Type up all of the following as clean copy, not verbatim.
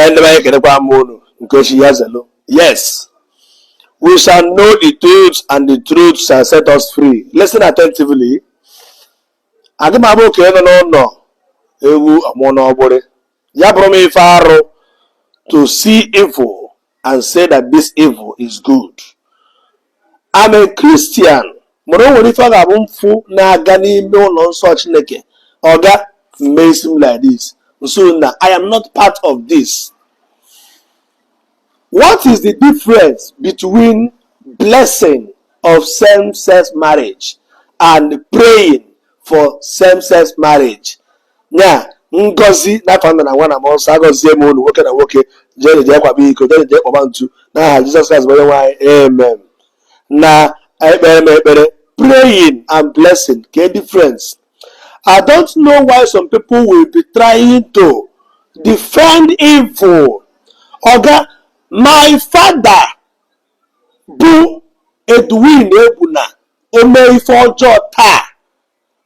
Ndị be anyị, ekenekwa m unu nke chi ya zelu. Yes, we shall know the truth and the truth shall set us free. Listen attentively. Aga m abụ okenye nọ n'ụlọ ewu ọmụọ n'ọgbụrị ya bụrụ m ife arụ to see evil and say that this evil is good. I'm a Christian, mana o nwere ife ọ ga-abụ mfụ na-aga n'ime ụlọ nsọ Chineke, ọga mmesi m like this. So na I am not part of this. What is the difference between blessing of same-sex marriage and praying for same-sex marriage? Nya ngozi n'afọ nna na nwa na mmụọ nsọ, agọzie m unu, nwoke na nwoke jee jee kwaba iko, jee jee kpọba ntu, n'aha Jizọs Kraịst bụ onye nwe anyị, amen. Na ekpere m ekpere, praying and blessing, ke difference? I don't know why some people will be trying to defend evil. Oga, my father bụ Edwin Egbuna, o mee ife ọjọọ taa,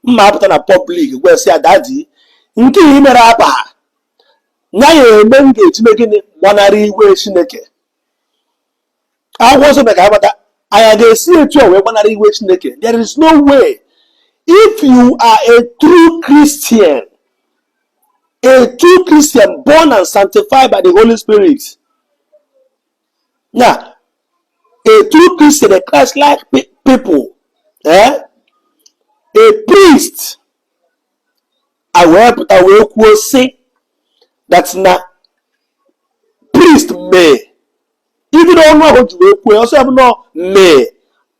mma apụta na public gwa sị ya, "Daddy, nke ị mere aba ya ya eme." M ga-eji mee gịnị gbanarị iwe Chineke? Akwụkwọ nsọ mere ka anyị mata anyị ga-esi etu a wee gbanarị iwe Chineke. There is no way. If you are a true Christian, a true Christian born and sanctified by the Holy Spirit, yeah, a true Christian, a Christ-like people, eh? A priest a wee pụta wee kwuo sị that na priest may, even ọnụ ahụ ji wee kwuo ọsọ ya bụ nọ may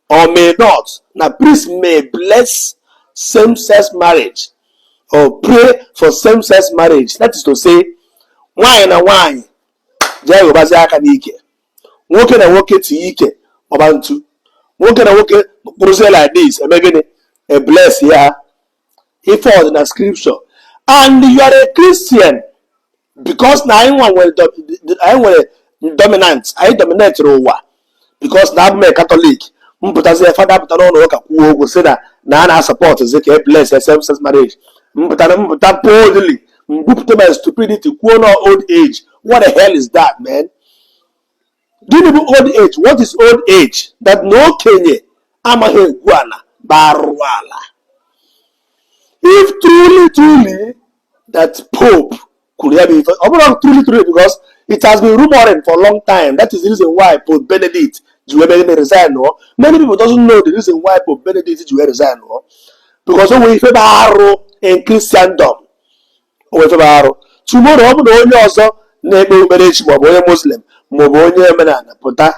or may not, na priest may bless same-sex marriage or pray for same-sex marriage, that is to say, nwaanyị na nwaanyị jee ghọbazie aka n'ike, nwoke na nwoke tinye ike ọba ntu, nwoke na nwoke kpụrụzie like this, eme gịnị? E bless ya. Ife ọ dị na scripture and you are a Christian, because na anyị nwa nwere anyị nwere dominant, anyị dominate ụwa, because na abụ m a Catholic, mpụtazie fada pụta n'ụlọ ụka kwuo okwu sị na na a na-asupport zi ka e bless same sex marriage, mpụta mpụta boldly mbupụta my stupidity kwuo na old age. What the hell is that, man? Gịnị bụ old age? What is old age? That na okenye amaghị egwu ala bụ arụ ala. If truly, truly that Pope kwuru ya bụ ife, ọ bụrụ truly, truly, because it has been rumoring for a long time. That is the reason why Pope Benedict ji wee mee resign. No, many people doesn't know the reason why Pope Benedict ji wee resign. No, because o nwere ife bụ arụ in Christendom. O nwere ife bụ arụ. Tomorrow, ọ bụ na onye ọzọ na-ekpe okpukperechi, maọbụ onye Muslim, maọbụ onye omenala, pụta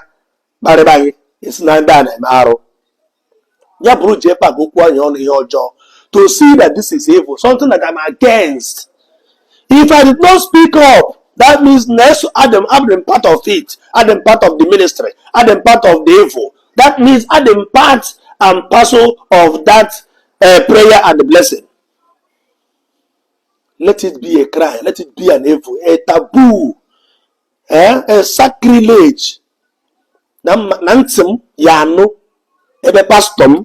kparịba gị, esi na ndị a na-eme arụ. Ya bụrụ jee pak okwu anyị ọnụ ihe ọjọọ to see that this is evil, something that I'm against. If I did not speak up, that means next Adam, I'm part of it. I'm part of the ministry. I'm part of the evil. That means I'm part and parcel of that prayer and the blessing. Let it be a crime. Let it be an evil, a taboo, eh? A sacrilege. Na na ntị m ya anụ ebe pastọ m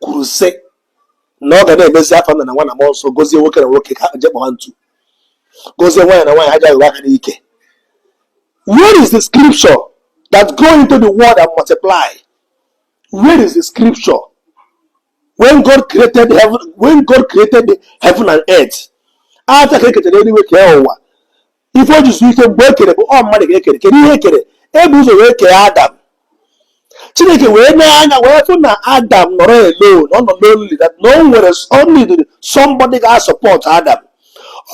kwuru sị na ọ ga na-emezi afọ nna na nwa na mmụọ nsọ, gozie nwoke na nwoke ka je kpọwa ntu, gozie nwaanyị na nwaanyị ha ji aghụghọ aka n'ike. Where is the scripture that go into the world and multiply? Where is the scripture? When God created heaven, when God created the heaven and earth, after ka ekechara eluigwe kee ụwa, ife o jizu ike mgbe e kere bụ ọ mmadụ ka ekere. Kedu ihe ekere? Ebu ụzọ wee kee Adam. Chineke wee nee anya wee fụ na Adam nọrọ alone, ọ nọ lonely, that na o nwere, o need somebody ga-asupport Adam.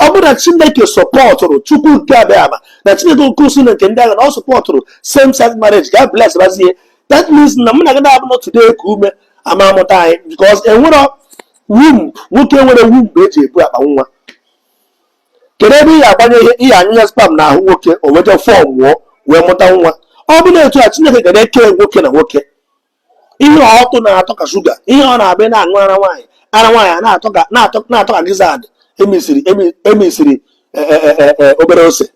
Ọ bụrụ na Chineke supportụrụ, Chukwu nke abịa na Chineke nke usu na nke ndị agha, na ọ supportụrụ same sex marriage, ga bless bazie, that means na mụ na gị na-abụ nọ today ka ume ama amụta anyị, because enwero womb, nwoke nwere womb eji ebu akpa nwa. Kedu ebe ị ga-agbanye ihe ị ga-anyụ ya sperm n'ahụ nwoke, o weje form wụọ wee mụta nwa? Ọ bụ na etu a Chineke ga na-eke nwoke na nwoke, ihe ọtụ na-atọ ka shuga, ihe ọ na-abịa na-aṅụ ara nwaanyị, ara nwaanyị a na-atọ ka na-atọ ka gizzard emisiri emisiri obere ose.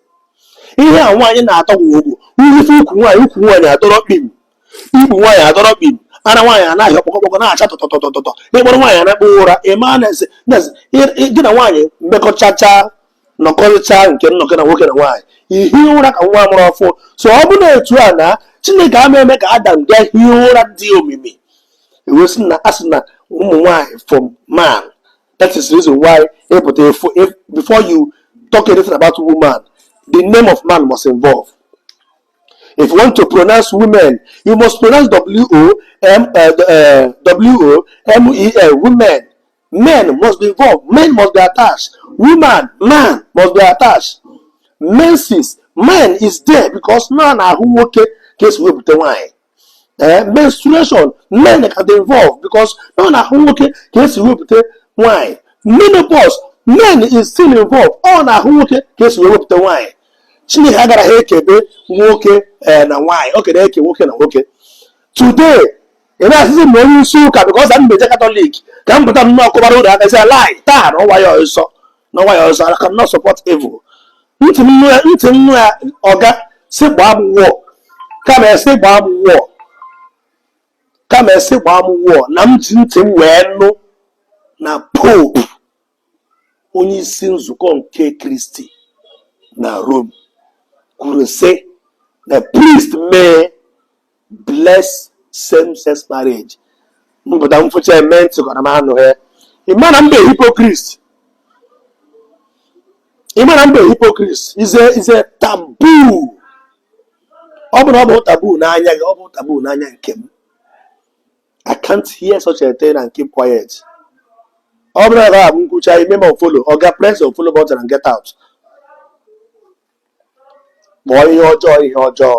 Ihe a nwaanyị na-atọ gwogwo nrife ukwu nwaanyị, ukwu nwaanyị adọrọ kpim, ikpu nwaanyị adọrọ kpim, ara nwaanyị anaghị ọkpọkọkpọkọ na-acha tọtọtọtọtọ. Ịkpọrọ nwaanyị anakpọ ụra, ịma na gị na nwaanyị mmekọchacha. Nọkọrịcha nke nnọkọ na nwoke na nwaanyị, ihi ụra ka nwa mụrụ ọfụ. So ọ bụ na etu a na Chineke ama eme ka Adam bịa hie ụra dị omimi, ewesị na asị na ụmụ nwaanyị from man. That is the reason why ịpụta if before you talk anything about woman, the name of man must involve. If you want to pronounce women, you must pronounce W O M W O M E N, women. Men must be involved. Men must be attached. Woman, man must be attached. Menses, man is there because man ahụ nwoke ka esi wepụta nwaanyị. Menstruation, men can be involved because na ahụ nwoke ka esi wepụta nwaanyị. Menopause, men is still involved. Ọ na-ahụ nwoke ka esi wepụta nwaanyị. Chineke agara ha ekebe nwoke na nwaanyị, o kere eke nwoke na nwoke. Today ị na-asịsị ma onye isi ụka, because m meje Catholic ka m pụta nnọọ kụbara ụlọ aka sị lie taa na ọnwa ya ọsọ na ọnwa ya ọsọ. I cannot support evil. Ntị m nụ ya, ntị m nụ ya. Ọga si gbaa m wụọ, kama esi gbaa m wụọ, kama esi gbaa m wụọ na m ji ntị m wee nụ na Pope, onye isi nzukọ nke Kristi na Rome, kwuru sị na priest may bless same-sex marriage. Mpụta mfụcha eme ntị gwara m anụ ya. Ịma na mba hypocrite, ịma na mba hypocrite is a taboo. Ọ bụ na ọ bụ taboo n'anya gị, ọ bụ taboo n'anya nke m. I can't hear such a thing and keep quiet. Ọ bụrụ na ọ bụ nkwucha ime ma follow, ọ ga press the follow button and get out. Kpọọ ihe ọjọọ ihe ọjọọ,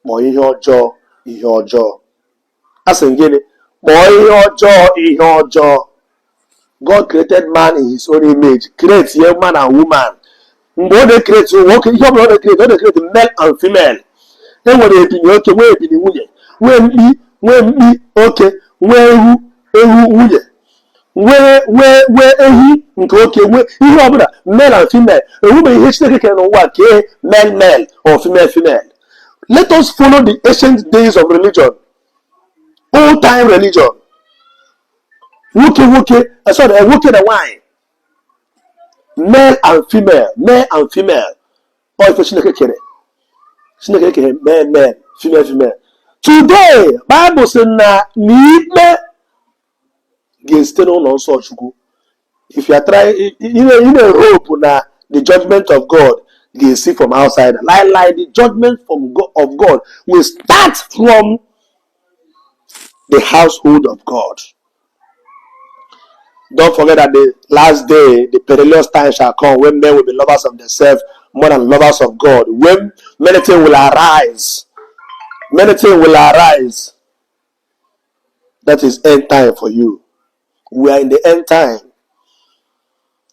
kpọọ ihe ọjọọ ihe ọjọọ. A sị m gịnị? Kpọọ ihe ọjọọ ihe ọjọọ. God created man in his own image, create ye man and woman. Mgbe ọ na-ecreate nwoke, ihe ọbụla ọ na-ecreate, ọ na-ecreate male and female. E nwere ebini oke, nwee ebini nwunye, nwee mkpi, nwee mkpi oke, nwee ewu, ewu nwunye, nwee ehi nke oke, nwee ihe ọbụla male and female. Enwebeghị ihe Chineke kere n'ụwa kee male male or female female. Let us follow the ancient days of religion, old time religion. Nwoke nwoke, sorry, nwoke na nwanyị, male and female, male and female. Ọ ife Chineke kere. Chineke kere male male, female female. Today Bible sị na n'ikpe ga-esite n'ụlọ nsọ Chukwu. If you are trying, ị na-hope na the judgment of God ga-esi from outside, lie lie. The judgment from God, of God will start from the household of God. Don't forget that the last day, the perilous time shall come when men will be lovers of themselves more than lovers of God. When many things will arise. Many things will arise. That is end time for you. We are in the end time.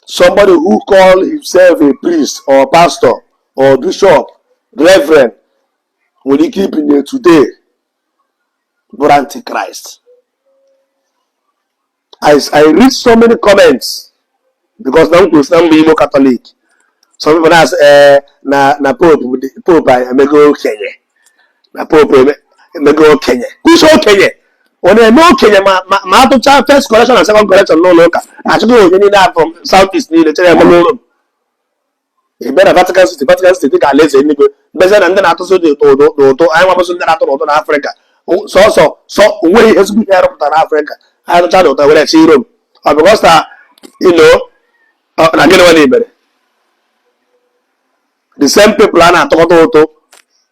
Somebody who call himself a priest or pastor or bishop, reverend, will he keep in there today? But Antichrist. I read so many comments because na m kwuru sị na m bụ Igbo Catholic. Some people na-asị, ee, na Pope emego okenye, na Pope emego okenye, kwụsị okenye. Ọ na-eme okenye ma atụcha first collection and second collection n'ụlọ ụka, achọghị onye niile from South East niile chere eme n'ụlọ m. Ebe na Vatican City, Vatican City dị ka alaeze eluigwe. Mbezie na ndị na-atụsị dị ụtụ, anyị nwabụsị ndị na-atụ n'ụtụ na Afrịka sọsọ sọ onweghị ihe ezigbo ihe arụpụtara n'Afrịka. Anyị tụcha n'ụtọ were chi Rome. Ọ because na na gịnị nwa mere the same people a na-atụkọta ụtụ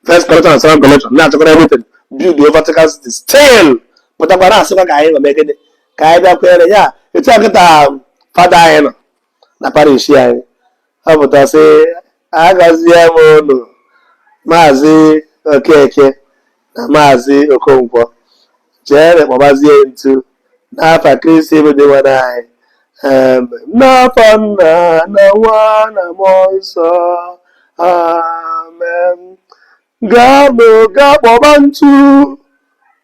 first collection and second collection, na-achọkọta everything, build the Vatican City, still pụtakwa na-asịkwa ka anyị eme gịnị, ka anyị bịa kwere ya. Etu a kịta fada anyị nọ na parish anyị, ọ pụta sị, "Agọzie m unu, Maazị Okeke na Maazị Okonkwo, jee kpọbazie ntu n'afa Kristi bụ Dinwenụ anyị. N'afa Nna na Nwa na Mmụọ Nsọ, amen. Gaanụ gaa kpọba ntu,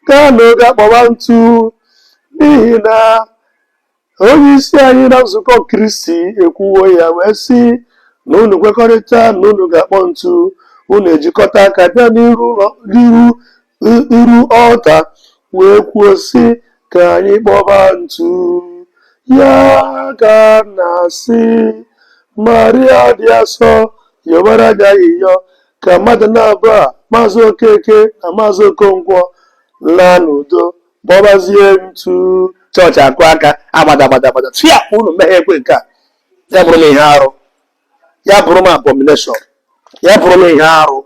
gaanụ gaa kpọba ntu, n'ihi na onye isi anyị na nzukọ Kristi ekwuwo ya wee sị na unu kwekọrịta na unu ga-akpọ ntu, unu ejikọta aka bịa n'iru n'iru iru ọta wee kwuo sị ka anyị kpọba ntu ya." Ka na-asị Maria dị asọ, yọbara gị ayịyọ ka mmadụ na-abụ a, Maazị Okeke na Maazị Okonkwo, laa n'udo, kpọbazie ntu. Chọọchị akụ aka agbada agbada agbada tụya unu mmehie ekwe nke a. Ya bụrụ m ihe arụ, ya bụrụ m abomination, ya bụrụ m ihe arụ,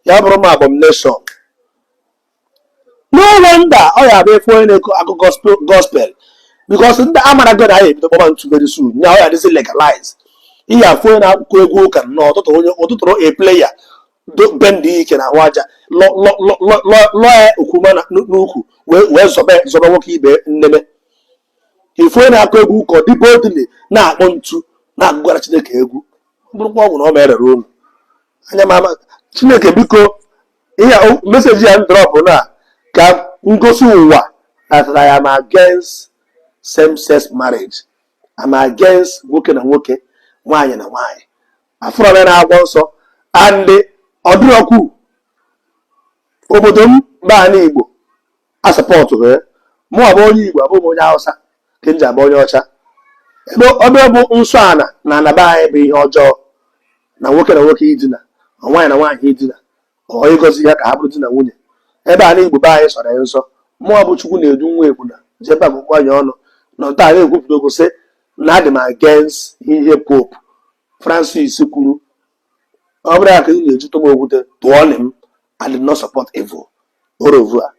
ya bụrụ m abomination. No wonder ọ ya abụ efu onye na-eko akụ gospel gospel, because ndị amarago na ya ebido kpọba ntu very soon. Nya ọ ya adịzi legalize. Ihe afụ onye na-akụkọ egwu ụka nnọọ ụtụtụ, onye ụtụtụrụ a player bend ike na ahụ aja lọọ ya okwuma n'ukwu wee zọbe zọbe nwoke ibe nneme. Ifu onye na-akụ egwu ụka, ọ dị boldly na-akpọ ntu, na-agụgara Chineke egwu. Ọ bụrụkwa ọgwụ na ọ merere unu anya ma ama. Chineke biko, ihe message ya drop na ka ngosi ụwa that I am against same-sex marriage. I'm against nwoke na nwoke, nwaanyị na nwaanyị. Afụrọ m ya na-agwọ nsọ and ọdịrọkwu obodo m bụ ala Igbo a support ya. Mụ abụ onye Igbo, abụ m onye Hausa ka m ji abụ onye ọcha. Ebe ọbịa bụ nsọ ana na anaba anyị bụ ihe ọjọọ na nwoke na nwoke idina, ọ nwaanyị na nwaanyị idina, ọ ịgọzi ya ka ha bụrụ di na nwunye. Ebe ala Igbo be anyị sọrọ ya nsọ. Mụọ bụ Chukwu na-edu nwa egbuna jebe akwụkwọ anyị ọnụ nọ taa na-ekwupụta okwu sị na adị m against ihe Pope Francis kwuru. Ọ bụrụ ya ka ị na-eji tụm okwute tụọ m, I did not support evil. Au revoir.